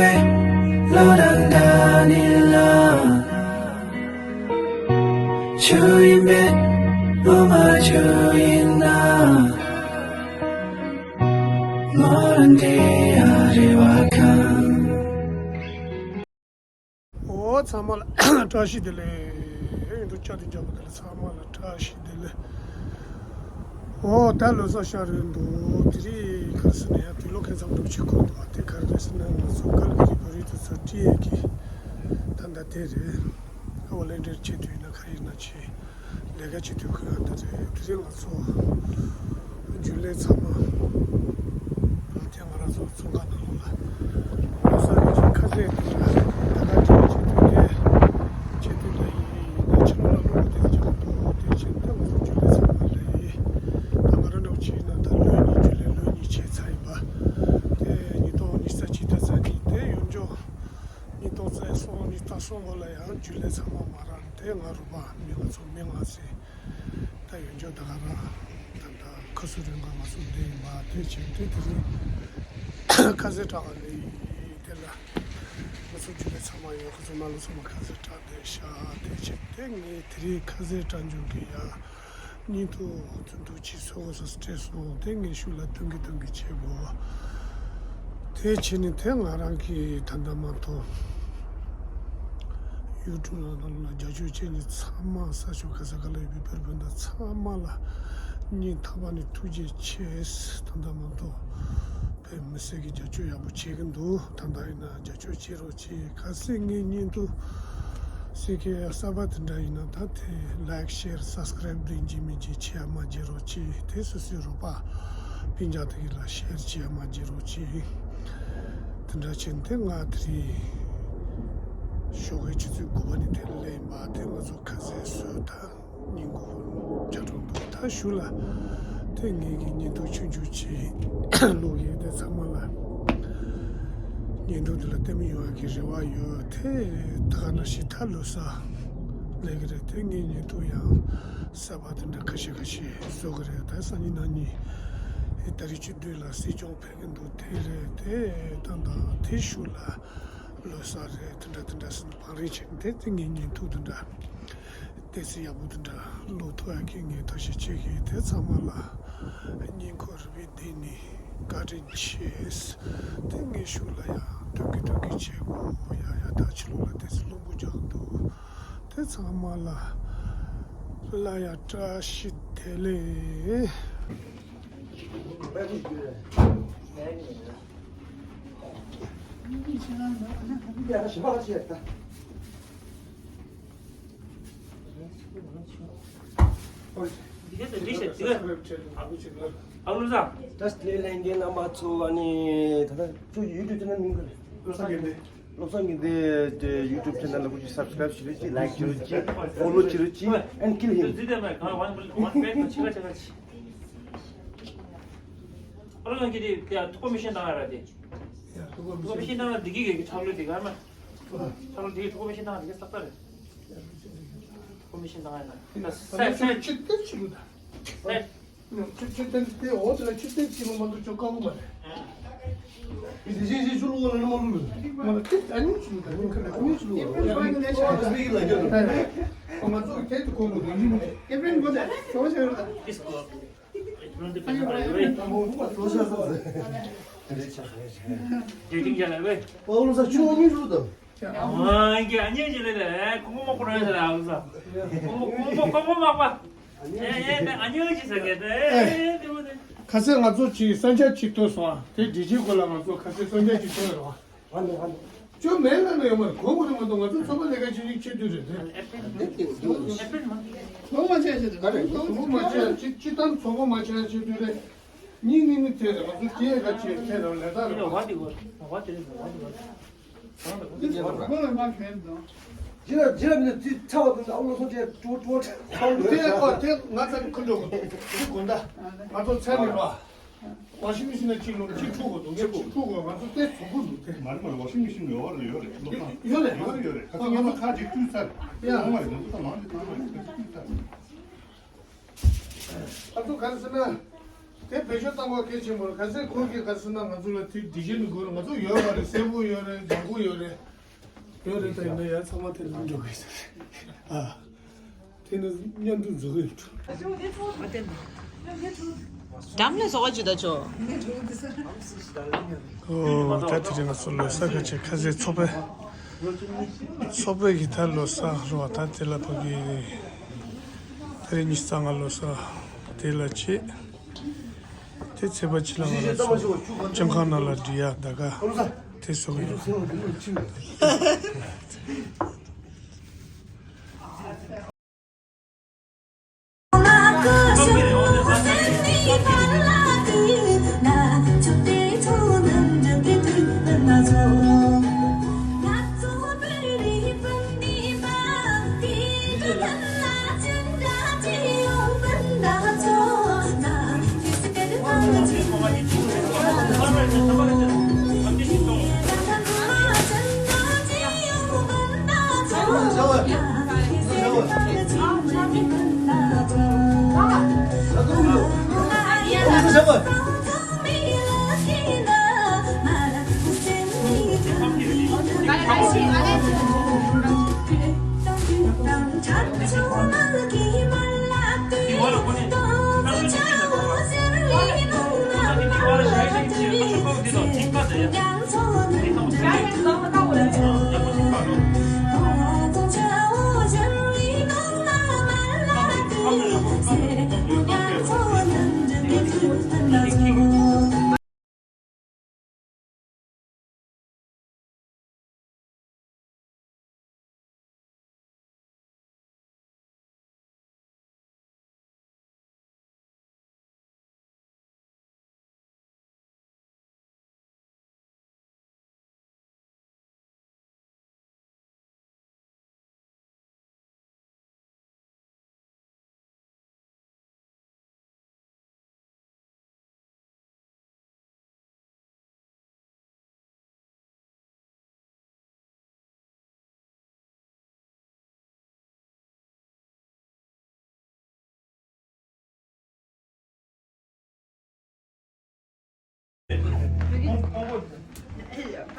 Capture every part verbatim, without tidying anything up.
བློ་དང་འདྲ་ནི་ལ། ཆུ་ཡིན་པས་བློ་མ་ཆུ་ཡིན་ན། མོ་རང་དེ་ཡ་རེ་བ་ཁང་། འོ་ཚང་མ་ལ་བཀྲ་ཤིས་བདེ་ལེགས། ཡིན་འདུག་ཅག་དེ་འཇམ་པོ་དེ་ལ་ཚང་མ་ལ་བཀྲ་ཤིས་བདེ་ལེགས། འོ་ད་ལོ་གསར་ཤར་རོལ་འདུག་དེ་རིང་ག་རེ་ཟེར་ན་ཡང་དུས་ལོ་ཁ་སང་འགྲུབ་ཆེ་ཁོ་འདུག་དེ་ག་རེ་ཟེར་ན་ང་ཚོ་ཀལ་གི་རི་བོད་རིགས་དེ་ཚོ་བཀྲིས་ཡས་ཀྱི་ད་ལྟ་དེ་རེད། ཨ་བོ་ལེན་ཌར་ཆེད་དུ་ཡིན་ན་ག་ཡིན་ན་ཆེ། ལས་ཀ་བྱེད་དུས་ཁོ་ཡང་ད་རེས་དེ་རིང་ང་ཚོ་རྒྱུན་ལས་ཚང་མ་ལ་ཐེངས་ང་རང་ཚོ་ཚོང་ཁང་ནང་ལོགས་ལ་ལོ་གསར་གྱི་ཁ་ཟས་དེ་ལ་ད་ག་འདྲ་བྱེད་དུས་དེ་བྱེད་དུས་ལ་ཡིན་ན་ཕྱི་ལོགས་ལ་ལོག་དེ་བྱེད་དུས་དེ་བྱེད་དུས་ང་ཚོ་རྒྱུན་ལས་ཚང་མ་ལ་ཡིན། ད་ང་རང་འདྲ་བོ་བྱས་ན་ད་ལོ་གཉིས་རྒྱུན་ལས་ལོ་གཉིས་བྱས་ཚར་ཡིན་པ། དེ་ཉིས་སྟོང་ཉི་ཤུ་རྩ་གཅིག་ད་རྩ་གཉིས་དེ་ཡོད་འཇོག་ཉིས་སྟོང་རྩ་གསུམ་ཉིས་སྟོང་གསུམ་པ་ལ་ཡང་རྒྱུན་ལས་ཚང་མ་མ་རག་དེ་ང་རུ་པ་མི་ང་ཚོ་མི་ང་ཚོས་ད་ཡོད་འཇོག་ད་ག་རང་ད་ད་ཁ་སུ་རིང་ག་ང་ཚོ་འདི་ཡིན་པ་དེ་བྱས་དེ་དེ་རིང་ཁ་ཟས་གྲགས་ག་ལས་དེ་ལ་ང་ཚོ་རྒྱུན་ལས་ཚང་མ་ཡོད་ཁོ་ཚོ་མ་ལོ་ཚང་མ་ཁ་ཟས་གྲགས་དེ་ཤ་དེ་བྱས་དེ་ངས་དེ་རིང་ཁ་ཟས་གྲགས་འཇོག་གི་ཡ། སྙིང་ཐུ་ཚུན་ཐུ་ཅི་སོ་སོ་སྤྲད་སོང་དེ་ངས་ཤུགས་ལ་ཐོན་གི་ཐོན་གི་བྱེད་དགོས། དེ་བྱས་ནས་དེ་ང་རང་གི་ད་ལྟ་མ་གཏོགས་ཡུ་ཊུབ་ནང་ལ་རྒྱབ་སྐྱོར་བྱས་ནས་ཚང་མ་ས་ཕྱོགས་ག་ས་ག་ལ་ཡོད་པའི་བོད་རིགས་སྤུན་ཟླ་ཚང་མ་ལ་སྙིང་ཐག་པ་ནས་ཐུགས་རྗེ་ཆེ། ད་ལྟ་མ་གཏོགས་བོད་མི་སེར་གྱི་རྒྱབ་སྐྱོར་ཡག་པོ་བྱེད་གི་འདུག་ད་ལྟ་ཡིན་ན་རྒྱབ་སྐྱོར་བྱེད་རོགས་ཅིག་གལ་སྲིད་ངའི་བརྙན་ཐུང་སི་ཀེ་གསར་པ་དེ་འདྲ་ཡིན་ན་ད་དེ་ལའིཀ་ཤེར་སབ་སི་ཀ་རའིབ་འདི་འཇིགས་མི་འཇིགས་བྱེད་ཡ་མ་བརྗེད་རོགས་གྱིས། དེ་སོ་སོའི་རོགས་པ་སྤུན་ཀྱག་དེ་གི་ལ་ཤེར་བྱེད་ཡ་མ་བརྗེད་རོགས་གྱིས། དེ་འདྲ་བྱས་ནས་དེ་ང་དེ་རིང་ཞོགས་ཀའི་ཆུ་ཚོད་དགུ་པ་ནས་དེ་ལ་སླེབས་ཡིན་པ་དེ་ང་ཚོ་ཁ་ཟས་བཟོས་ད། སྙིང་ཁུང་བྱ་གྲོགས་འདུག་ད་ཞུ་ལ། དེ་ངེད་ཀྱི་བརྙན་ཐུང་ཆུང་ཆུང་ཅིག་ལོག་ཡོད་དེ་ཚང་མ་ལ། བརྙན་ཐུང་འདི་ལ་ལྟད་མོ་ཡོང་བ་གི་རེ་བ་ཡོད་དེ་ད་ག་ནང་བཞིན་ད་ལོ་གསར་ལས་ཀྱི་རེད་དེ་ངའི་བརྙན་ཐུང་ཡང་གསར་པ་དེ་འདྲ་ཁ་ཤས་ཁ་ཤས་བཟོ་གི་རེད་ད་སང་ཉིན་གནངས་ཉིན་ད་རེས་བཅུ་བདུན་ལ་སྲིད་སྐྱོང་ཕེབས་ཀྱི་འདུག་དེ་རེད་དེ་ད་ད་དེ་ཞུ་ལ། ལོ་གསར་རེད་དེ་འདྲ་དེ་འདྲ་ཟེར་ན་བང་རིམ་བྱས་ནས་དེ་དེ་ངའི་བརྙན་ཐུང་དེ་འདྲ། ཏོག་ཙམ་ཡག་པོ་དེ་འདྲ་ལོ་ཐོ་ཡག་གི་ངས་ཐུགས་རྗེ་ཆེ་གི་དེ་ཚང་མ་ལ་སྙིང་ཁོང་རུས་པའི་གཏིང་ནས་བཀའ་དྲིན་ཆེ། དེ་ངས་ཤུགས་ལ་ཡ་སྟོན་གི་སྟོན་གི་བྱེད་དགོས་ཡ་ཡ་ད་ཕྱི་ལོགས་ལ་དེ་ཚོ་རླུང་བུ་རྒྱག་འདུག་དེ་ཚང་མ་ལ་ལ་ཡ་བཀྲ་ཤིས་བདེ་ལེགས། ད་ལྟ་ཁྱོད་ཡུ་ཊུབ་ཆེ་ནལ་མིང་ག་རེ། བློ་བཟང་དགེ་འདུན། བློ་བཟང་དགེ་འདུན་གྱི་ཡུ་ཊུབ་ཆེ་ནལ་ལ་ཁོ་ཅིག་སབ་སི་ཀ་རའིབ་བྱེད་རོགས་གྱིས། ལའིཀ་བྱེད་རོགས་གྱིས། ཕོ་ལོ་བྱེད་རོགས་གྱིས། And kill him. ཨ་ལོ་ལགས་ཀྱིས་དེ་ཐུགས་ཁུར་མི་ཤེས་བཏང་ཡ་ར་དེ། ཐུགས་ཁུར་མི་ཤེས་བཏང་ཡ་འདི་གི་གི་ཁྲག་ལོ་དེ་ག་མ། ཁྲག་ལོ་དེ་གི་ཐུགས་ཁུར་མི་ཤེས་བཏང་ཡ་འདི་གི་ས་ཁ་རེད། ཐུགས་ཁུར་མི་ཤེས་བཏང་ཡ་ན། ད་སེ་སེ་ཆུ་ཏན་ཆུ་ལུ་ད། སེ། ཆུ་ཆུ་ཏན་དེ་འོ་དེ་ལ་ཆུ་ཏན་ཆི་མ་མ་འདུག་ཅོ་ཀ་གུ་མ་རེད། དེ་ཞིག་ཞིག་ཆུ་ལུ་ག་ལ་ནི་མ་ལུ་ལུ། མ་ལ་ཏིག་ཨ་ནི་ཆུ་ལུ་ད་ནི་ཁ་ལ་ཨ་ནི་ཆུ་ལུ་ག་ལ། ཨ་ཏི་སི་པི་ཀི་ལ་རྒྱ་ལ། ང་ཚོ་གི་དེ་དུ་གོང་གུ་དུ་ཡིན་མི་དེ། ཨེ་པན་གོ་ད་ཆོ་ཆ་ར་ད། ཏིས་གོ། ཨེ་པན་དེ་པན་ར་ཡོད་བས། ཨ་མོ་ཧུ་མ་ལོ་ཤ་ས་ས། དེ་ཅིག་ཡ་ལ་བས། པ་ལོ་ས་ཆུ་ཨ་ནི་ལུ་ད། ཨ་ཀྱེ་ཨ་ཉེ་ཅི་ལེ་ལེ། ཁོང་མོ་ཁོ་རང་ཟེར་ཨ་ཟ། ཁོང་མོ་ཁོང་མོ་ཁོང་མོ་མག་པ། ཨེ་ཨེ་ཨ་ཉེ་ཅི་ཟེར་གི་ཏེ། ཨེ་དེ་མོ་དེ། ཁ་སང་ང་ཚོ་ཅིག་གསང་རྒྱ་ཅིག་ཐོས་སོང་ཨ། དེ་འདི་ཅིག་གོ་ལ་ང་ཚོ་ཁ་སང་གསང་རྒྱ་ཅིག་ཐོས་རོགས། ཨ་ནི་ཨ་ནི། ཅོ་མེད་ལ་ནི་ཡོད་མ་རེད། གོ་གོ་རེད་མ་གཏོགས་ང་ཚོ་ཚོགས་པ་ལས་ཀ་བྱེད་ཀྱི་ཆེད་དུ་རེད་དེ། ཚོགས་པ་མ་བྱས་ཆེད་དུ་ག་རེད། ཚོགས་པ་མ་བྱས་ཅིག་ཅིག་ཏང་ཚོགས་པ་མ་བྱས་ཆེད་དུ་རེད། གཉིས་གཉིས་གཉིས་དེ་རེད། ང་ཚོ་སྐྱེས་ཀ་ཆེད་དེ་རང་ལས་ད་རེད་བ། བ་དེ་གོ་བ་དེ་རེད་བ་དེ་གོ། ཇི་ལ་ཇི་ལ་མི་ཚེ་ཚ་བ་དང་ཨ་ལོ་སོ་ཅེ་ཀྲོ་ཀྲོ་ཀྲོ། དེ་ཨོ་དེ་ང་ཚ་ཁུ་འགྲོ་གི་འདུག་དགོན་ད་ང་ཚོ་ཚ་ནི་ར། ཝ་ཤིང་མེ་ཤིན་ན་གཅིག་ལོངས་གཅིག་འཁྲུ་དགོས་འདུག་ངས་གཅིག་འཁྲུ་དགོས། ང་ཚོ་དེ་གཟུགས་པོ་འདུག་དེ། མ་རེད་མ་རེད། ཝ་ཤིང་མེ་ཤིན་ཡོད་རེད་ཡོད་རེད། ཡོད་རེད་ཡོད་རེད། ཁ་སང་ང་ཚོ་ཁ་ཅིག་བཀྲུས་ཚར་རེད། ཡ་ཁོང་མ་རེད། ང་ཚོ་ད་མང་ཅིག་ད་མ་རེད། ཁ་ཅིག་བཀྲུས་ཚར་རེད། ཨ་ཚོ་ག་རེ་ཟེར་ན། དེ་བེད་སྤྱོད་བཏང་བ་གལ་ཆེན་པོ་རེད། ག་ཚོད་ཁོང་གིས་ག་ཚོད་ན་ང་ཚོ་ལ་དེ་དེ་བཞིན་དུ་དགོས་རེད། ང་ཚོ་ཡོད་མ་རེད། སེར་པོ་ཡོད་རེད། ལྗང་ཁུ་ཡོད་རེད། ཡོད་རེད། ད་ཡིན་ན་ཡང་ཚང་མ་དེ་ལ་འགྲོ་གི་ཟེར། ཨ། དེ་ནི་མཉམ་དུ་འཛུགས་ཡོད། འགྲམ་ལ་ཟོག་ཅི་ད་ཆོ། ཨོ་ད་དེ་རིང་ང་ཚོ་ལོ་གསར་ཁ་ཆེ་ཁ་ཟས་ཚོགས་པའི་ཚོགས་པའི་གི་ད་ལོ་གསར་རོ། ད་དེ་ལ་ཕ་གི་ད་རེས་ཉི་ཤུ་རྩ་ལྔ་ལོ་གསར་དེ་ལ་ཆེ། དེ་ཚེས་པ་ཕྱི་ལ་ང་ལ་ཚོ་སྤྱང་ཁང་ནང་ལ་འགྲིག་ཡ་ད་ག་དེ་སོགས་ཡོད།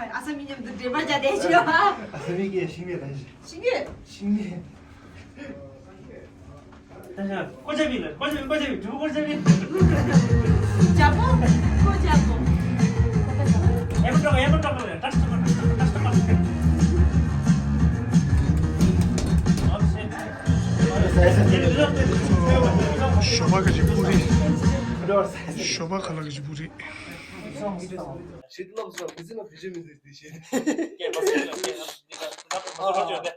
ཨ་ས་མི་མཉམ་དུ་འབྲེལ་བ་བྱ་བསྡད་ཤོག་ཨ་ས་མི་གིས་ཤིང་ནས་རང་བཞིན། ཤིང་ནས། ཤིང་ནས། ཀོ་ཅག་པི་ལ། ཀོ་ཅག་པི། ཀོ་ཅག་པི། ཀོ་ཅག་པི། ཇ་པོ། ཀོ་ཇ་པོ། ཨེ་མ་ཀྲོག་ཨེ་མ་ཀྲོག་ལ་ཏྲག་ཏྲག་ཏྲག་ཏྲག་ཏྲག། ཞོགས་པ་ཁ་ཅིག་པུ་རི། ཞོགས་པ་ཁ་ལག་ཁ་ཅིག་པུ་རི། ཞིག་ལབ་སོང་། བི་ཛི་ན་བི་ཛི་མི་འདུག་དེ་བཤད། སྐད་མ་སྐད་ལ་སྐད་ཨ་འདི་ལ་ད་མ་ཐོག་ཅོ་དེ།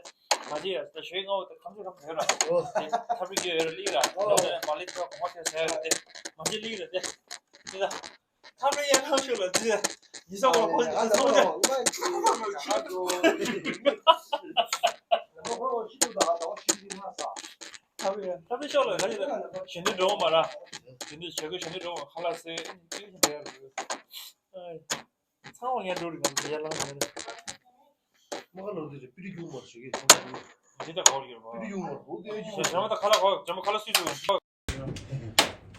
མ་ཅི་ཡ་ད་ཞོའི་ངའོ་དེ་ཁམ་ཆུ་ཁམ་ཆུ་ཡོད་ར། ཨོ། དེ་ཐབ་རི་གི་ཡོད་ར་ལིག་ར། ཨོ། ད་དེ་མ་ལིག་ཁ་གོང་མ་ཁྱེར་ཟེར་ར་དེ། མ་ཅི་ལིག་ར་དེ། དེ་ད་ཐབ་རི་ཡ་ཁམ་ཆུ་ལ་དེ། ཡི་ས་གོ་ཁོ་ཅི་སོང་དེ། ཐབ་རི་ཡ་ཐབ་རི་ཤོག་ལ་ག་ཅི་ད་གཞོན་ནུ་འགྲོ་མ་ར། གཞོན་ནུ་བྱེད་དགོས་གཞོན་ནུ་འགྲོ་མ་ཁ་ལག་ཟས་ཨེ་ནི་ཅི་ཞིག་རེད་ར། ཚང་མ་ངས་འགྲོ་རིགས་ང་ཚོ་ཡར་ལངས་ནས། མ་ཁ་ལོ་དེ་རེད། པི་ཏི་རྒྱུག་མར་ཞུ་གི་ཚང་མ་ཡིན། འདི་ད་ག་བར་ཡོད་པ། པི་ཏི་རྒྱུག་མར་འདུག་དེ་རྒྱུག་མར། ཇ་མ་ད་ཁ་ལག་གོ། ཇ་མ་ཁ་ལག་སུས་བཟོས།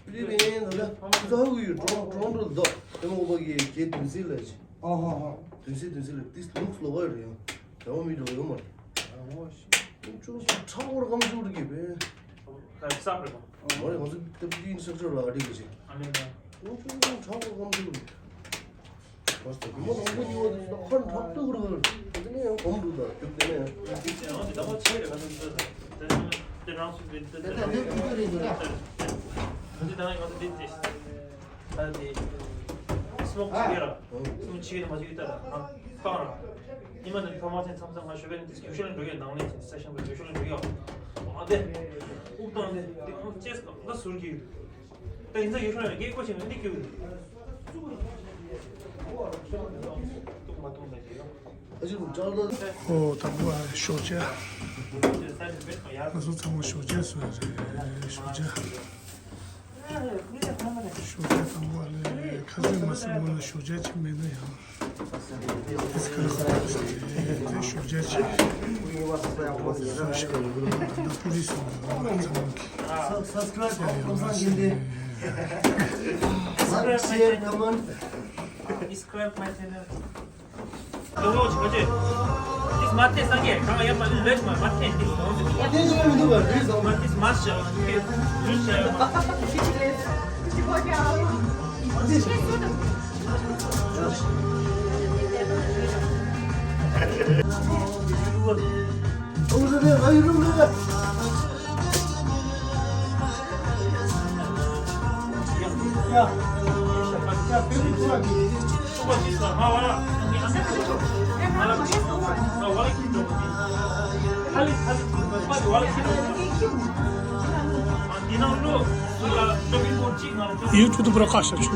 པི་ཏི་རེད་ན་ལ་ཙ་གུ་ཡོད། ཀྲོང་ཀྲོང་ཀྲོ་དོ་དེ་མོ་པ་གི་གེ་དུན་སི་ལ་ཅི། ཨ་ཧ་ཧ། དུན་སི་དུན་སི་ལ་ཏིས་ལུགས་ལོ་ག་རེད་ཡང་། ཇ་མ་མི་འགྲོ་ཡོད་མ་རེད། ཨ་ཧ་ཤི། ཁྱོད་ཚོ་ཁྲག་འོར་གམ་ཚུགས་རེད་གི་བས། ཁ་སབ་རེད་པ། མ་རེད། ང་ཚོ་ཏི་པི་ཏི་ཨིན་སི་ཊྲག་ཅར་ལ་ཨ་ཏི་གི་ཅི། ཨ་ནི་ན། ཁྱོད་ཚོ་ཁྲག་འོར་གམ་ཚུགས་རེད། མ་རུང་པོ་ཉོ་བ་དེ་ཚོ་ཁ་ཁྲག་ཏུ་གུར་གུར། དེ་ནས་ཡང་གོམ་འགྲོ་ད་རྒྱུག་དེ་ནས་ཡང་རྒྱུག་དེ་ཡང་དེ་ད་མ་ཆེ་རེད། ཁ་ཚོན་ཚོད་ད་དེ་དེ་རང་སུ་དེ་དེ་དེ་དེ་དེ་དེ་དེ་དེ་དེ་ད་ང་ཚོ་དེ་དེ་ད་དེ་སི་མོག་ཆེ་གེ་ར། སི་མོག་ཆེ་གེ་དེ་མ་ཆེ་གེ་ད་ར་ང་ཁང་ར་ཉི་མ་ནས་ཐོག་མ་ཚན་མཚམས་མཚམས་ང་ཞོགས་པ་ནས་དེ་ཡུལ་ཤུལ་ནས་འགྲོ་ཡོད། ནང་ལས་ཀྱི་ས་ཞིང་གི་ཡུལ་ཤུལ་ནས་འགྲོ་ཡོད། ཨ་དེ་དབུགས་བཏང་དེ་དེ་ཁོང་ཅེས་ཀ་ཟུར་གྱི། ད་ཡིན་ཙང་ཡུལ་ཤུལ་ལ་སྐད་ཀོ་ཞིག་མི་འདི་ཀྱུ། ཨོ་དང་པོ་ཨ་ཞོགས་ཇ། ང་ཚོ་ཚང་མ་ཞོགས་ཇ་ཟོས་རེད། ཞོགས་ཇ། ཞོགས་ཇ་དང་པོ་ཨ་ལས་ཁ་ཟས་མ་ཟོས་སྔོན་ལ་ཞོགས་ཇ་ཅིག་མེད་ན་ཡང་། དེ་ཞོགས་ཇ་ཆེ། ད་པུ་རི་སོང་ཚང་མ་གི་ཡ་ཡོང་ན་ཞེས། Subscribe my channel. Come on, come on. This Mate Sangye, come on, come on, let's my Mate, this one. This Mate, this Mate, this YouTube-ད་བཀྲ་ཤིས་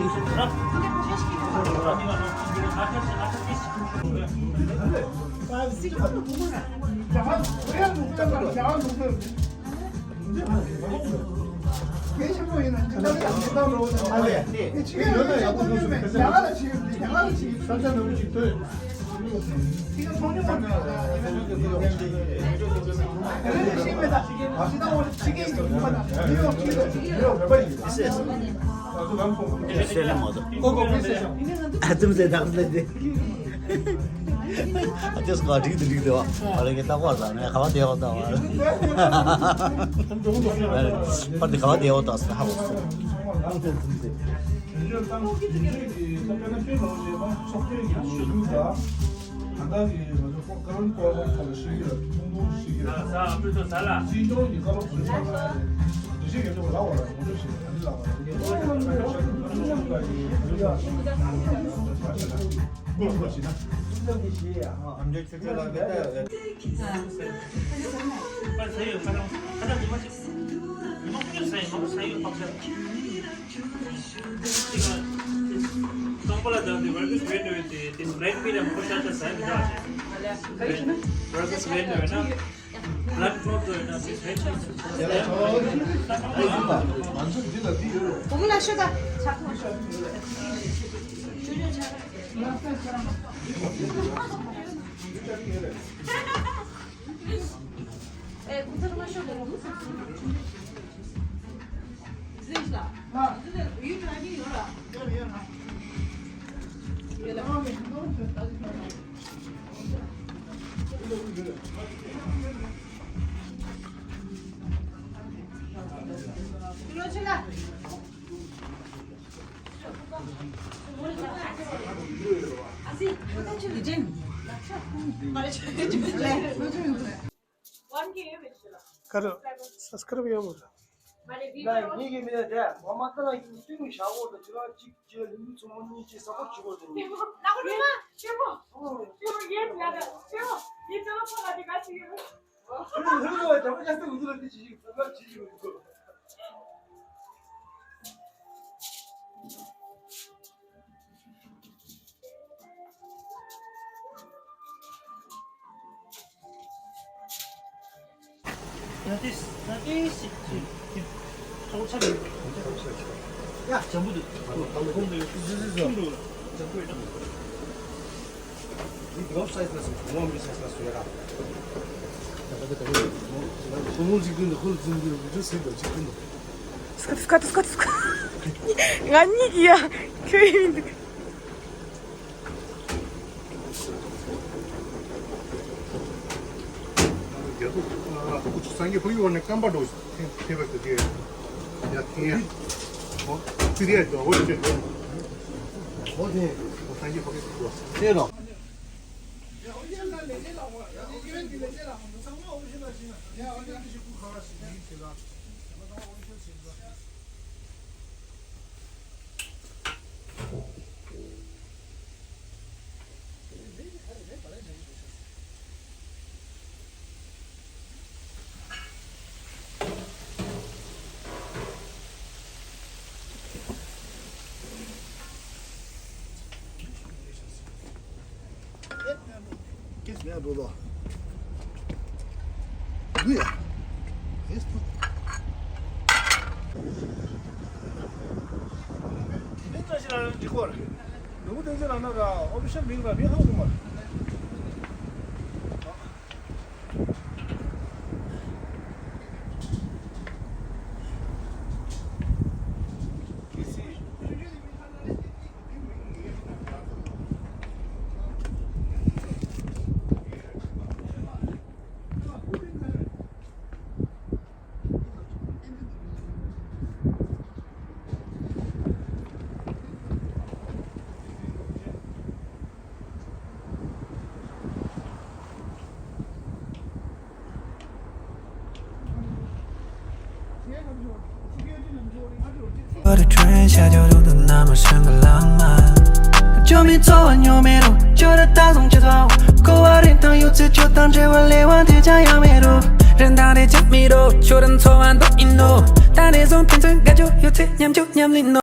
བདེ་ལེགས། ཨ་ཏི་སྐོར་འགྲིག་འདུག་འགྲིག་འདུག་ཨ་རེ་ངས་ལྟ་བར་ལ་ངས་ཁ་བ་བདེ་བ་ལྟ་བར། པར་འདི་ཁ་བ་བདེ་བ་ལྟ་ས་ཧ་གོ་སོང་། ག་རེ། སབ་སི་ཀ་རབ་ཡོད་མ་རེད། ངེད་ཀྱི་མི་དེ་མ་མ་ཏི་ལ་ཡིན་ཏུ་ནུ་ཞག་འོག་ཏུ་ཁྱེད་རང་གཅིག་བྱས་ལུས་ཚོ་མོ་གཉིས་ཀྱིས་ས་ཁོ་བྱེད་དགོས་དེ་ནི། ལག་པ་ནི་མ་ཆེན་པོ། ཆེན་པོ་ཡེ་ཡ་ད་ཆེན་པོ་ཡེ་ཚེ་ལོ་ཕོ་ལ་དེ་ག་ཅིག་ཡོད། ལུས་ལུས་ལ་རྒྱ་མ་རྒྱ་སེ་འུ་ཚོ་ལ་དེ་ཅི་ཞིག་ས་ཁ་ཅི་ཞིག་འུ་ཚོ། ད་ལྟའི་ད་ལྟའི་ཞིག་ཅིག་ཅིག་ཅོག་ཆ་རེད། ཡ་འཇམ་པོ་འདུག་ད་ལོ་ཁོང་དུ་ཡོད། ཟི་ཟི་ཟི་འདུག་འཇམ་པོ་ཡོད། འདི་ཌོབ་སའི་ཛི་ལ་སོང་། ངོ་མི་སའི་ཛི་ལ་སོང་ཡ་ར། ད་ད་ད་ད་ཁོ་མོ་འཇིག་རྟེན་དུ་ཁོ་ལ་འཛིན་གྱི་རུ་ཟིན་པ་འཇིག་རྟེན་དུ། སྐད་སྐད་སྐད་སྐད། ང་གཉིས་ཀྱི་ཡ་ཁྱོད་ཡིན་འདུག་རྒྱ་ཐུག་ཨ་ཁུ་ཚུ་སངས་རྒྱས་ཕ་ཡུལ་བ་ནས་རྐང་པ་འགྲོ་ཐེ་ཐེ་བ་དེ་དེ་ཡ་ཐེ་ཡ་ཨོ་ཐེ་ཡ་འགྲོ་བ་ཡོད་དེ་འགྲོ་ཨོ་དེ་ཨོ་སངས་རྒྱས་ཕ་གི་འགྲོ་དེ་རོ། Kes ne bu lo? Bu ya. Kes bu. Ne taşı lan dikor. Nugu denze lan da official ming la bir hal kumar. བར་ཁྲོན་ཤ་ཇོ་རུ་དུ་ན་མ་ཤང་གི་ལང་མ། ཇོ་མི་ཚོ་བ་ཉོ་མེ་རུ་ཇོ་ར་ད་སོང་ཅི་ཐའོ། ཀོ་བ་རིན་ཐང་ཡོད་ཚེ་ཇོ་དང་འབྲེལ་བ་ལེ་བ་དེ་ཅང་ཡང་མེ་རུ། རིན་ཐང་རེ་ཅང་མི་རོ་ཇོ་ར་ཚོ་བ་འདོ་ཨིན་ནོ། ད་རེ་སོང་ཕན་ཚུན་དགའ་ཇོ་ཡོད་ཚེ་ཉམ་ཇོ་ཉམ་ལིན་ནོ།